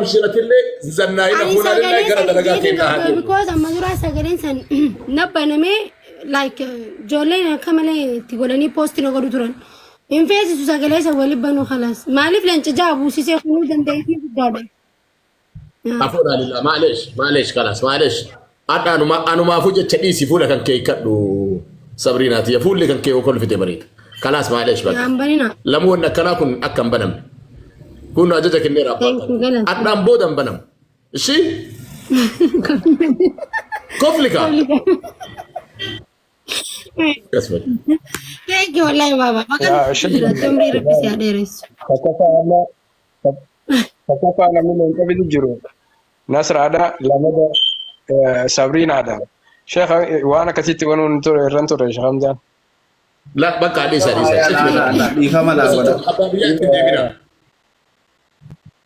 Abshiratillee zannaayina Ani fuunaalillee sagalee gara san dalagaa jeetiin kennaa haa qabdu deemu. because amma duraa sagaleen san na banamee like ijoolleen akka malee itti godhanii poosti na godhu turan. Hin feesisu sagalee san waliin banuu kalaas. Maaliif leenca ja'a buusisee kunuu dandeettii guddaadha. Afuudhaalillah maaleesh maaleesh kalaas maaleesh. Hadha anuma anumaafuu jecha dhiisi fuula kan kee hiikkadhu sabriinaati fuulli kan kee yoo kolfite bareeda. Kalaas maaleesh bakka. Yaan banina. Lamuu wanni akkanaa kun akka hin banamne. Kun ajaja kenneera abbaan Thank you kan. galata. Hadhaan booda hin banamu. Ishii kofli kaa. Akkasuma. Thank you wallahi baba. Maqaan Yaa ishee jiraatti umrii rabbi si haa dheeressu. Takkaffaa amma takkaffaa namni leenca bitu jiru Nasraadha lamada Sabriinaadha. Sheekh waan akkasitti banuun ture irran ture Sheekh Hamzaan. La bakka dhiisa dhiisa. Laa Cifne. laa laa dhiifama naa godha. Abbaa biyyaa ittiin deebina.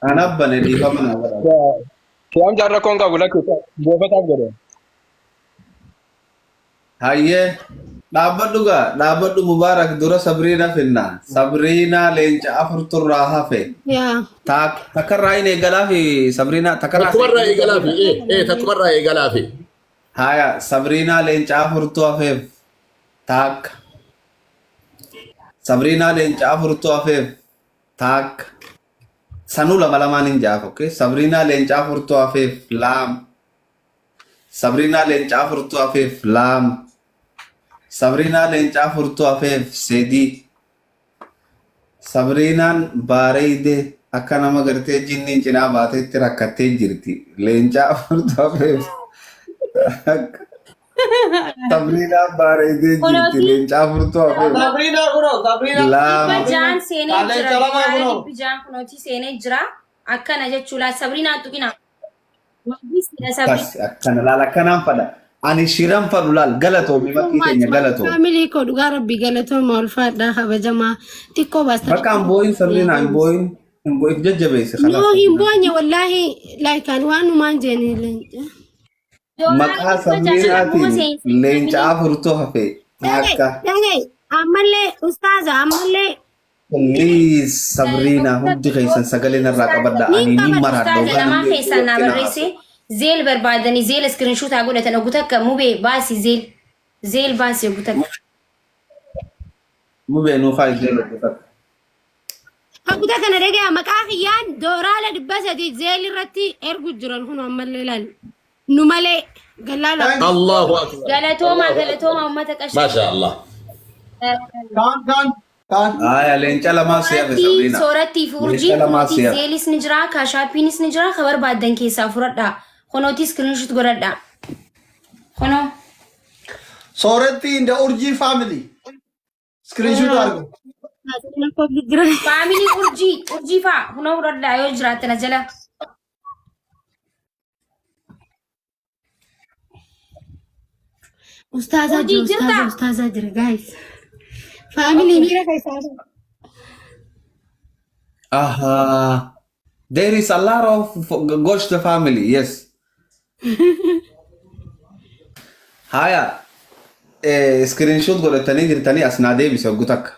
An abbane dhiifama naa godha. Sheekh Hamzaan rakkoon qabu lakki buufataaf godhe. Hayyee dhaabbadhu gaa dhaabbadhu Mubaarak dura Sabriina finna. Sabriina leenca afurturraa hafe. Yaa. Takkarraa hin eegalaa fi Sabriina takkarraa Takkumarraa eegalaa fi ee ee takkumarraa eegalaa fi. Haya Sabriinaa leenca afurtu hafeef taakka. Sabriinaa leenca afurtu hafeef taakka. Sanuu lama lamaan hin jaaf okay. Sabriinaa leenca afurtu hafeef laam. Sabriinaa leenca afurtu hafeef laam. Sabriinaa leenca afurtu hafeef sedii. Sabriinaan baareeyde akka nama gartee jinniin cinaa baateetti rakkattee jirti. Leenca afurtu hafeef. Sabriinaan baareeydee jirti. Kunooti. Leenca afurtu hafeef. Sabrina kunoo Sabrina. Laama. Dhibba ja'an seenee Leenca jira. lama Doolaara kunoo. 600 kunooti seenee jira. Akkana jechuu laa Sabriinaan tuqina. Magistiidha Sabriin. Akkas akkana laal akkanaan fadha. Ani shiran fadhu laal galatoomi makkii teenya galatoomi. Faamilii koo dhugaa rabbi galatooma ulfaadhaa kabajamaa xiqqoo baasta. Bakka hin boo'in Sabriinaa hin boo'in hin boo'in jajjabeessi No kalaas. hin boonye wallaahi like ani waan numaan jeeni leenca. Doolaara Maqaa 600 ammuma Sabriinaatiin seensi. leenca afurtu hafe Dhagaye akka dhagaye ammallee ustaaza ammallee please Sabriinaa hundi keessan sagalee narraa qabadha Niin ani niin qabadha. maraadha Ustaaza yookaan lamaan namni keessaa naa wajjin barreesse. Zeel barbaadanii zeel iskiriinshuut haa godhatan ogu takka mubee baasi zeel. Zeel baasi ogu takka. Mubee nuu kaa iddoo tokko takka. Haguta kana dhagaya maqaa kiyyaan dooraala 300 zeel irratti ergu jiran kun ammallee laal. Nu malee gallaala. Allahu akbar. Galatoomaa galatoomaa uummata qashtii. Maasha Allah. Kaan kaan kaan. Aya leenca lamaa si hafe Soorattii Sabriina. soorattii fi Leenca urjiin lamaa kunooti si hafe. zeelis ni jira kaashaappiinis ni jira ka barbaaddan keessaa fudhadhaa kunooti iskiriinshuut godhadhaa kunoo. Sooretti in the urjii family. Screenshot argu. Faamilii urjii urjii faa kunoo fudhadhaa yoo jiraattan as jala. Ustaazaa Urjii jira ustaazaa jirtaa? ustaazaa jira guys. Faamilii miira keessaa. Aha. There is a lot of Ghost family, yes. Haya, screenshot godhatanii jirtanii as naa deebise hoggu takka.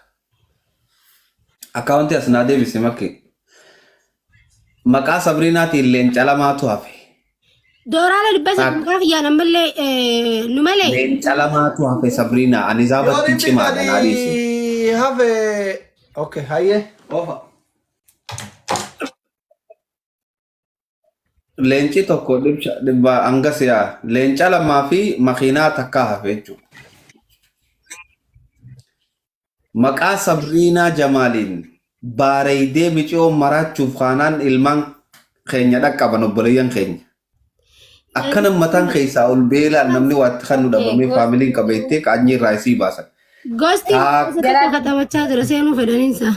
Akkaawuntii as naa deebise makki. Maqaa Sabriinaatiin leenca lamaatu hafe. Dooraala 300 Takka. maqaa kiyyaan ammallee nu malee. Leenca lamaatu hafe Sabriinaa. Ani Yoo zaabatti dhibbi cimaadha naa dhiisi. sadii hafe. Okay, hayyee. Oofa. Leenci tokko dhibba dhibba hangas yaa leenca lamaa fi makiinaa takkaa hafe jechuudha. Maqaa Sabriinaa Jamaaliin baareydee miciyoon maraachuuf kaanaan ilmaan keenya dhaqqaban obboleeyyan keenya. Akkana mataan keessaa ol beelaan namni waatti kan nu dhabamee faamiliin qabeettee qaanyii irraa isii baasan. Gosti Taak- tokko katabachaa jira seenuu fedhaniinsa.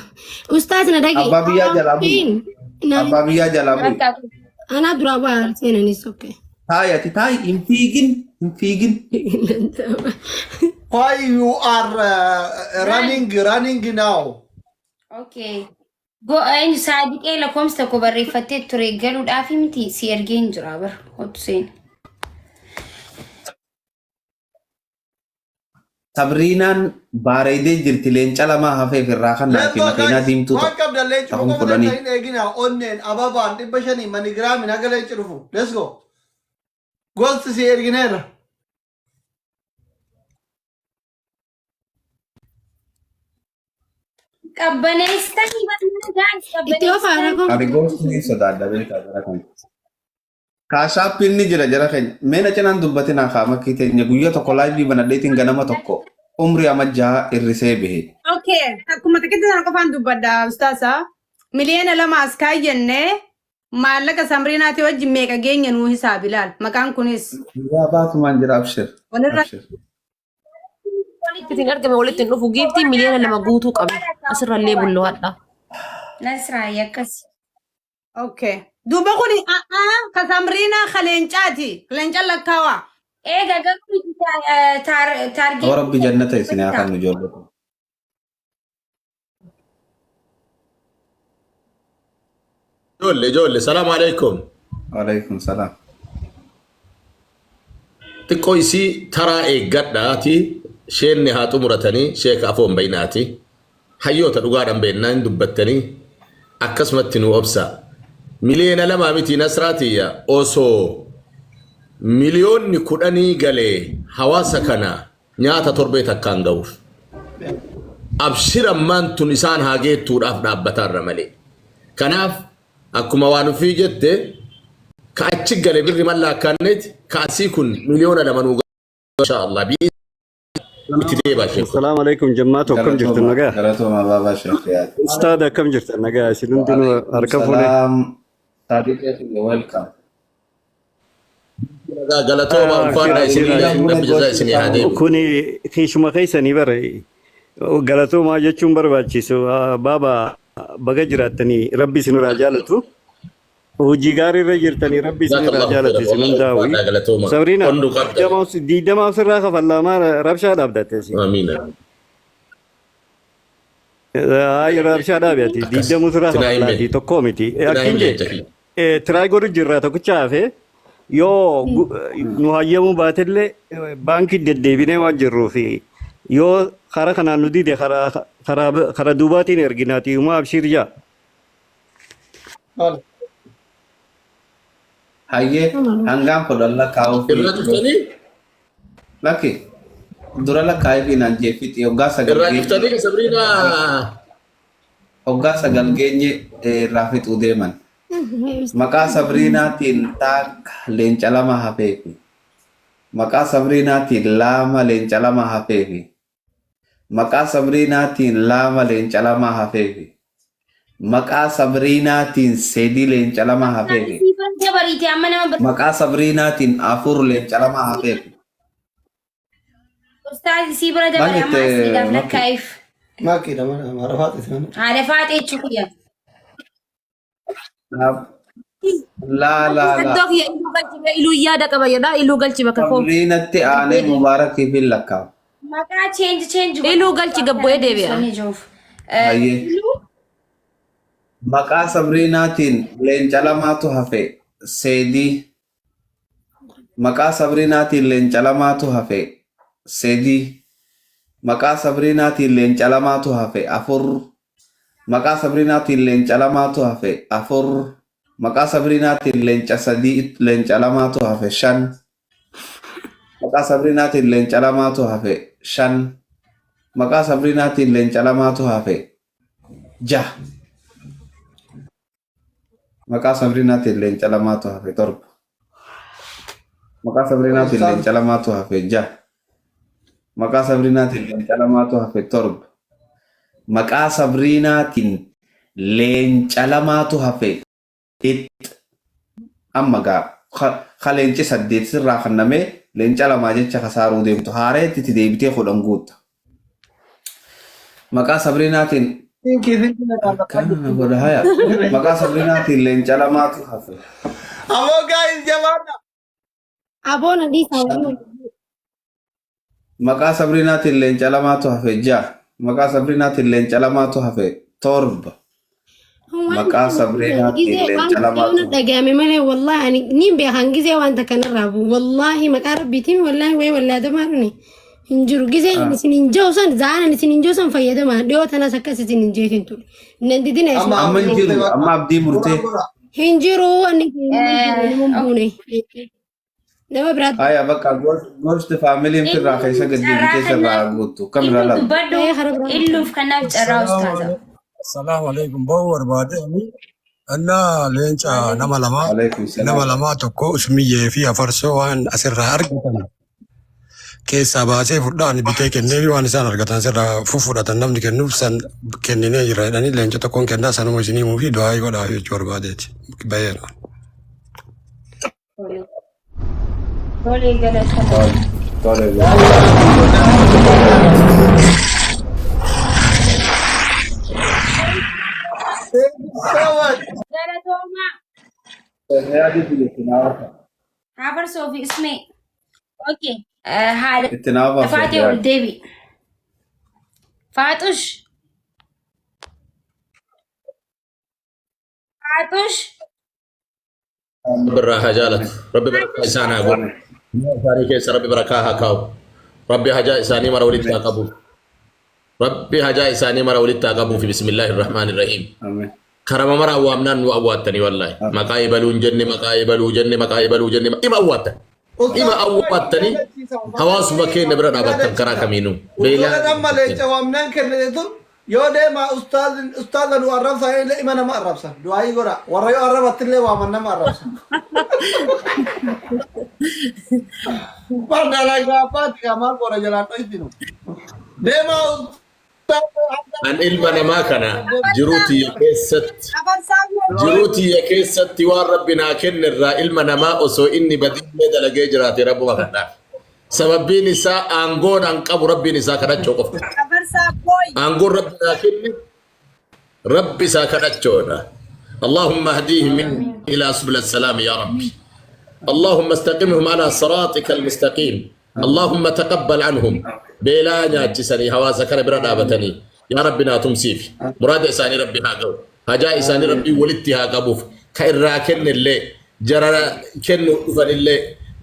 Ustaaz na dhagaye. Abbaa biyyaa jalaa bu'i. Abbaa biyyaa jalaa bu'i. Anaa duraa bu'aa seenanis okay. Taayi ati taayi hin fiigin hin fiigin. Why you are running running now? Okay. Go eenyu saadiqee lakkoomsa tokko barreeffattee ture galuudhaaf miti si ergee hin jira bar hottu seeni. Sabriinaan baareedee jirti leenca lamaa hafeef irraa kannaa Let's fi go makiinaa guys. diimtuu Waan tokko qabdan leenci ta'uun boqoma kudhanii. takka hin eegina onneen ababaan 500 manigiraamin haga leenci dhufu. Let's go. Gosti si ergineerra. Qabbaneessitanii barnaa guys Itti ofa qabbaneessitanii. rakoo. Ani gosti ni sodaadha beekaa jara kana. Kaashaappiin ni jira jara keenya. Mee na cinaan dubbatinaa kaa makkii teenya guyyaa tokko laayivii banadheetiin ganama tokko umrii amma jaha hir'isee bahe. Okay, akkuma xiqqeetti sana qofaan dubbadha ustaasa. 2 miliyoona as kaayyannee maallaqa Samriinaati wajjin meeqa geenya nuu hisaabi ilaal. Maqaan kunis Guyyaa baatumaan jira abshir. walirra Abshir. Ittiin argame walitti hin dhufu. Giiftiin 2 miliyoona guutuu qabna. Asirrallee bulloo hadha. Nasraa akkas. Okay. Duuba kuni ka Samriinaa ka leencaati. Leenca lakkaawaa. Eega garuu Yoo taargeetii rabbi jannata isin haa kennu ijoollee. Ijoollee ijoollee salaamu alaikum. Waalaikum salaam. Xiqqoo isii taraa eeggadhaati sheenni haa xumuratanii sheeka afoon bayinaati. Hayyoota dhugaadhaan beennaa hin dubbattanii akkasumatti nu obsa. 2 miliyoona miti Nasraatiyya osoo 10 miliyoonni galee hawaasa kana nyaata torbee takkaan ga'uuf. Abshir ammaan tun isaan haa geettuudhaaf dhaabbataarra malee. Kanaaf akkuma waan ofii jette ka achi gale birri mallaa akkaanneeti ka asii kun 2 miliyoona nuu insha Allah biyyi itti deebaa sheekoo. Assalamu alaikum jammaatu akkam jirtan Galatooma nagaa? galatooma baabaa sheekh. Ustaad akkam jirtan nagaa? Isin hundinuu Waalaikum harka fuune. salaam. Sadiqee kiyya welcome. Nagaa galatooma ulfaadhaa Abshir isinii abshir. rabbi jazaa isinii haa deebi'u. Kuni keessuma keessanii bare galatoomaa jechuun barbaachisu. Baaba baga jiraattanii rabbi isinirraa jaalatu. Hojii gaarii irra jirtanii rabbi isinirraa Jazakallahu jaalatu khairan isin wallahi hundaa'u. ulfaadhaa galatooma. Sabriina Ondu qabda. 20 sirraa kafallaa maal rabshaa dhaabdatte si. Amiin. Ay rabshaa dhaabe ati Akkas. 20 sirraa Tinaa hin kafallaati beekne. tokko miti. Tinaa Akkin hin jee beekne kiyya. tiraay godhu jirra tokkicha hafe yoo nu hayyamuu baatellee baankii deddeebinee waan jirruuf yoo karaa kanaan nu dide karaa duubaatiin erginaati humaa abshiir jaa. Tole. Hayyee hangaan 10 lakkaa'uu fi Irraa cuftanii lakki dura lakkaa'ee fi naan jeeffixi hoggaa 9 irraa geenye cuftanii Sabriinaa hoggaa 9 geenye irraa fixuu deeman. Maqaa Sabriinaatiin takka leenca lama hafeefi. Maqaa Sabriinaatiin lama leenca lama hafeefi. Maqaa Sabriinaatiin lama leenca lama hafeefi. Maqaa Sabriinaatiin sedi leenca lama hafeefi. Siifan dabariite amma nama bira. Maqaa Sabriinaatiin afur leenca lama hafeefi. Ustaazi sii bira Maal dabare amma jette asliidhaaf Makki? lakkaa'eef. Makki nama marafaat isin. Haadha faaxee jechuudha. Laa laa laa. Iddoo kiyya iluu galchi iluu yaada qaba jedha iluu galchi bakka koo. Sabriinatti aanee Mubaarakii fi lakkaa'u. Maqaa change change Iluu galchi gabbu'ee deebi'a. Hayyee. Maqaa Sabriinaatiin leenca lamaatu hafe seedii. Maqaa Sabriinaatiin leenca lamaatu hafe sedii. Maqaa Sabriinaatiin leenca lamaatu hafe afur. Maqaa Sabriinaatiin leenca lamaatu hafe afur. Maqaa Sabriinaatiin leenca sadii leenca lamaatu hafe shan. Maqaa Sabriinaatiin leenca lamaatu hafe shan. Maqaa Sabriinaatiin leenca lamaatu hafe jaha. Maqaa Sabriinaatiin leenca lamaatu hafe torba. Maqaa Sabriinaatiin leenca lamaatu hafe jaha. Maqaa Sabriinaatiin leenca lamaatu hafe torba. Maqaa Sabriinaatiin leenca lamaatu hafe it. Amma gaa ka leenci saddeet sirraa kannamee leenca lamaa jecha kasaaruu deemtu haareetti itti deebitee 10 guutta. Maqaa Sabriinaatiin Finkii finkii na akkana godha haya. Maqaa Sabriinaatiin leenca lamaatu hafe. Ammoo guys jabaadha. Aboona dhiisaa waliin. Maqaa Sabriinaatiin leenca lamaatu hafe ja'a. Maqaa Sabriinaatiin leenca lamaatu hafe torba. Maqaa Sabriinaatiin Gizee waan leenca lamaatu yoona dhagahame malee wallahi ani niin beekan gizee wanta kanarraa bu'u wallahi maqaa rabbiitiin wallahi wayi wallahi damaaruni Hin jiru. Gizee isin hin jiru san za'aan isin hin jiru san fayyadamaa. Dhiyoo tanas akkas isin hin jeetin ture. Nan didina isin. Amma Amma hin abdii jiru. murtee bakka. Amma abdii murtee. Hin jiru wanni hin jiru nama buune. Nama biraatti. Haya bakka gosti faamiliin firraa keessa gad Carraa deebitee sirraa kanaaf guuttu. Kamirraa illu lama. dubbadhu Ee hara biraa. illuuf kanaaf carraa ustaaza. Assalamu alaikum. Bau barbaade anna leenca nama lama Alaikum nama salaam. lama tokko usmiyyee fi afarsoo waan asirraa argatan keessaa baasee fudhaan bitee kennee waan isaan argatan asirraa fufudhatan namni kennuuf san kenninee jira jedhanii leenca tokkoon kennaa sanuma isinii himuu fi du'aa godhaa jechuu barbaadeeti. Bayeera. Tole galatooma. Tole. Tole. Thank you so much. Galatooma. Yaadi itti naa ofa. Hafarsoo fi ismee. Okay. Haadha Itti naa ofa faatee ol yaadi. deebi. Faaxush. Faaxush. Rabbi irraa haa jaalatu. Rabbi barakaa isaan haa godhu. Mana isaanii keessa Rabbi barakaa haa kaa'u. Rabbi hajaa isaanii mara walitti haa qabu. Rabbi hajaa isaanii mara walitti haa qabuufi bismillaahi rahmaani rahiim. Amiin. Karama mara awwaamnaan nu awwaattanii wallaahi. Maqaa ebaluu hin jenne, maqaa ebaluu jenne, maqaa ebaluu jenne ima awwaattan. Ima Ustaaz awwaattanii hawaasuma keenya bira dhaabattan karaa kamiinuu. Ujoolleen Beelaa amma leenca waamnaan kennite tun yoo deema ustaaza nu arrabsa illee ima nama arrabsa. Du'aayii godha. Warra yoo arrabatti illee waaman nama arrabsa. Barnaa gaabbaatti gaa maal godha jalaan dhoysinu. Deema ustaaza An ilma namaa kana jiruu tiyya keessatti Afarsaa jiruu tiyya keessatti waan rabbi naa kenne irraa ilma namaa osoo inni badiillee dalagee jiraate rabbuma kadhaaf. Sababbiin isaa aangoon an qabu rabbiin isaa kadhachuu qofa. Afarsaa booy. Aangoon rabbi naa kenne rabbi isaa kadhachuudha. اللهم اهديهم إلى سبل السلام يا ربي. اللهم استقمهم على صراطك المستقيم. اللهم تقبل عنهم. Beelaa nyaachisanii hawaasa kana bira dhaabatanii yaa rabbi naa tumsiif. Muraada isaanii rabbi haa ga'u. Hajaa isaanii rabbii walitti haa qabuuf. Ka irraa kennellee jara kennuu dhufanillee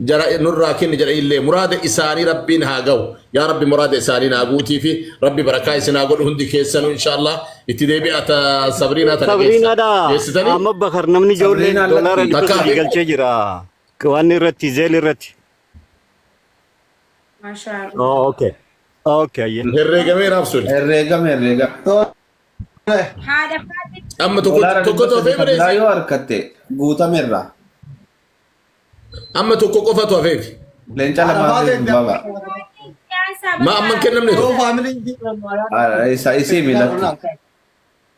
jara nurraa kenni jedhanillee muraada isaanii rabbiin haa ga'u. Yaa rabbi muraada isaanii naa guutii fi rabbi barakaa isin haa godhu hundi keessanuu inshallah itti deebi'a ta sabriinaa tana keessa. Sabriinaadha. Geessitanii Amma Bakar namni ijoolleen Sabriinaan doolaara lakki. dhibba takka sadii galchee jira. Waan irratti zeel irratti. Maashaallah. Oh, okay. Okay, ayyee. Herreegamee raabsuun. Herreegame herreegame. Tole. Haadha faatee. Amma tokko Doolaara tokko dhibba hafee sadii kan biraa malee yoo harkatte guutamerra. amma tokko qofatu hafeef. Leenca Haadha lamaa faatee fi baba. Siyaasa Ma amma hin kennamne Yoo tokko. faamiliin jiran Isa isii milatti.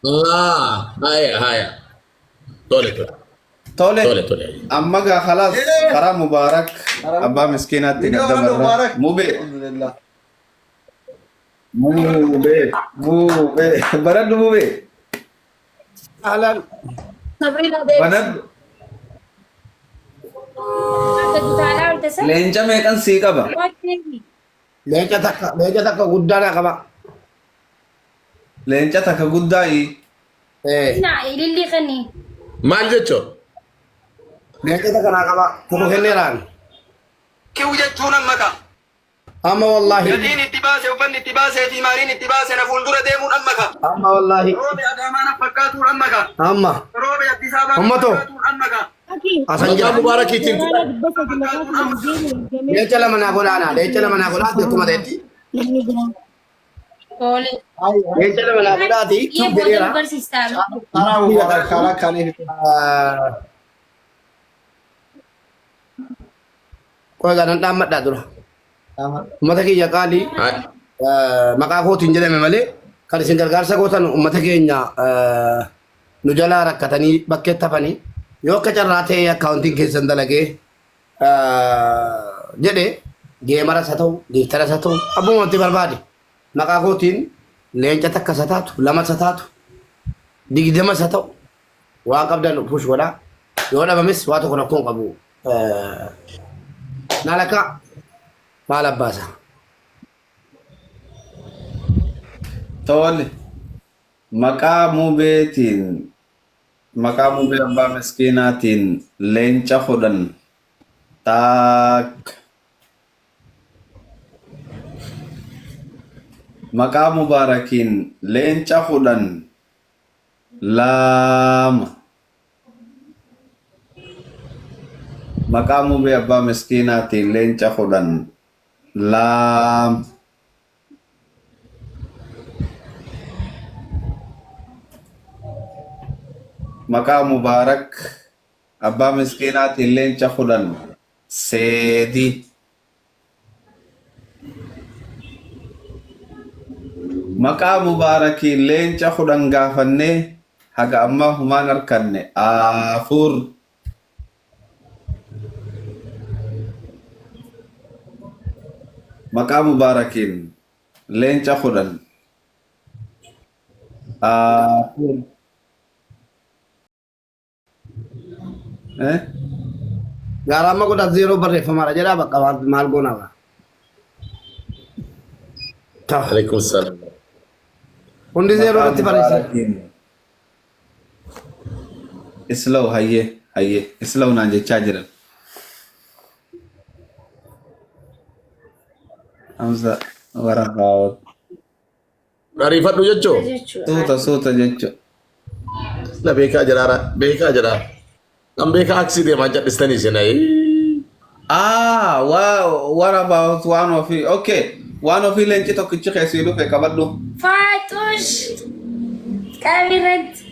Ah, haya haya. Tole tole. Tole. Tole tole. Amma gaa khalaas karaa Mubaarak abbaa miskiinaatti Video gad dabarra. Mubaarak. Mubee. Alhamdulillah. Mubee. Mubee. Baradhu mubee. Ahlan. Sabrina deebisi. Banadhu. Akka dutaalaa ol tasa. Leenca meeqan sii qaba? Leenca takka guddaa naa qaba. Leenca takka guddaa ii. Eh, Na ililli kani. Maal jechuun? leenca takka naa qaba. Tokko kenneeraan. Kiw jechuun amma ka. Amma wallaahi. Gatiin itti baase, uffanni itti baasee fi maaliin itti baase na fuuldura deemuun amma ka. Amma wallaahi. Roobe Adaamaa na fakkaatuun amma ka. Amma. Roobe Addis Ababaa na Ummatoo. fakkaatuun amma ka. Asan Maqaa jira. Mubaarakiitiin Doolaara 300 maqaa kana deemu ergamee Leenca lama naa godhaana. Leenca lama naa godhaati akkuma ta'etti. namni biraa. Tole. Leenca lama naa godhaati. Yee Kiw booda nu jedheera. barsiistaa. Karaa Mubaarak karaa kaniif. Qoy ganan dhaammadhaa dura. Uummata kiyya qaalii maqaa kootiin jedhame malee kan isin gargaarsa gootan uummata keenya nu jalaa rakkatanii bakkeetti hafanii yoo akka carraa ta'ee akkaawuntiin keessan dalagee jedhe geemaras haa ta'u giiftaras haa ta'u abbumatti barbaade maqaa kootiin leenca takkas haa taatu lamas haa taatu 20s haa ta'u waan qabdan push godhaa yoo dhabames waa tokko rakkoo hin qabu. Naalakkaa maal abbaasa. Tole. Maqaa mubeetiin maqaa mubee abbaa miskiinaatiin leenca 10 taakka. Maqaa Mubaarakiin leenca 10 2. Maqaa Mubee Abbaa Miskiinaatiin leenca 10 2. Maqaa Mubaarak Abbaa Miskiinaatiin leenca 10 3. Maqaa Mubaarakiin leenca 10 gaafannee haga ammaa humaan arkanne 4. Maqaa Mubaarakiin leenca 10 4. Eh? Gaaraa amma godhaa zeeroo barreeffamaadha jedhaa bakka maal maal goonaa ba. Ta'a. Alaikum salaam. Hundi zeeroo Maqaa irratti barreessa. Mubaarakiin. Islaw hayyee hayyee islaw naan jechaa jiran. Hamza waraqaa Ariifadhu jechuu. suuta suuta jechuudha. La beekaa jiraara beekaa jira. Kan beekaa aksii deemaa jal'istanii isin ayii. Ah, wow, what about waan ofii? Okay, waan ofii leenci tokkichi keessii dhufe qabadhu. Faaxush qabirratti.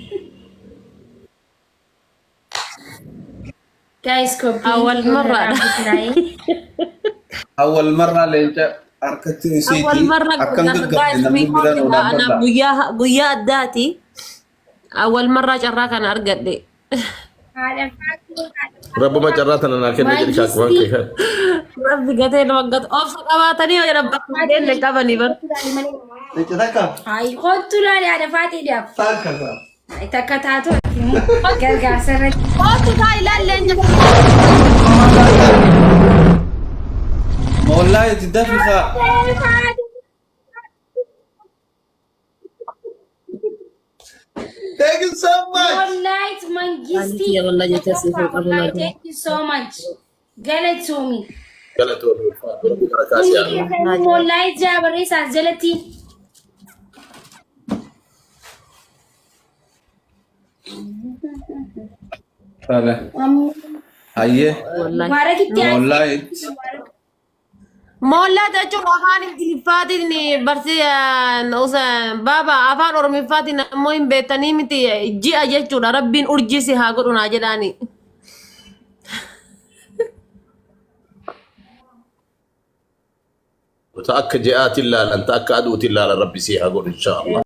Guys, copy. Awwal marraadha. Awwal marraa leenca harkachuu Awwal isiiti. marra Akkam gaggabde guys namni bira nu ana dhaabbata. guyyaa guyyaa addaati. Awwal marraa carraa kana argadhe. Haadha Faaxuu. Rabbuma carraa tana naa kenne jedhi kaakkuwaan kee kan. Rabbi gatee nama gatu. Obsa qabaatanii yoo jedhan bakka hin qabanii bar. Leenca takka. Ay, kottu laali haadha Faaxiidhaaf. Takka ta'a. Takka taatu gargaarsa irratti. Kottu taa ilaallee hin Moollaa itti dafi kaa. Thank you so much. Moonlight Mangistii. Wallah jecha siif hin qabu Wallahi, laata. thank you so much. Galatoomi. Galatoomii ulfaadhu rabbi barakaa si haa godhu. Moonlight jaa barreessaas jalatti. Tole. Hayyee. Wallahi. Mubaarakitti Moollaa itti. Moollaa jechuun afaan Ingiliffaatiin barsi baaba afaan Oromiffaatiin ammoo hin beektanii miti ji'a jechuudha. Rabbiin urjii si haa godhu naa jedhaani. Ta akka ji'aatiin laalan ta akka aduutiin laalan rabbi si haa godhu inshaallah.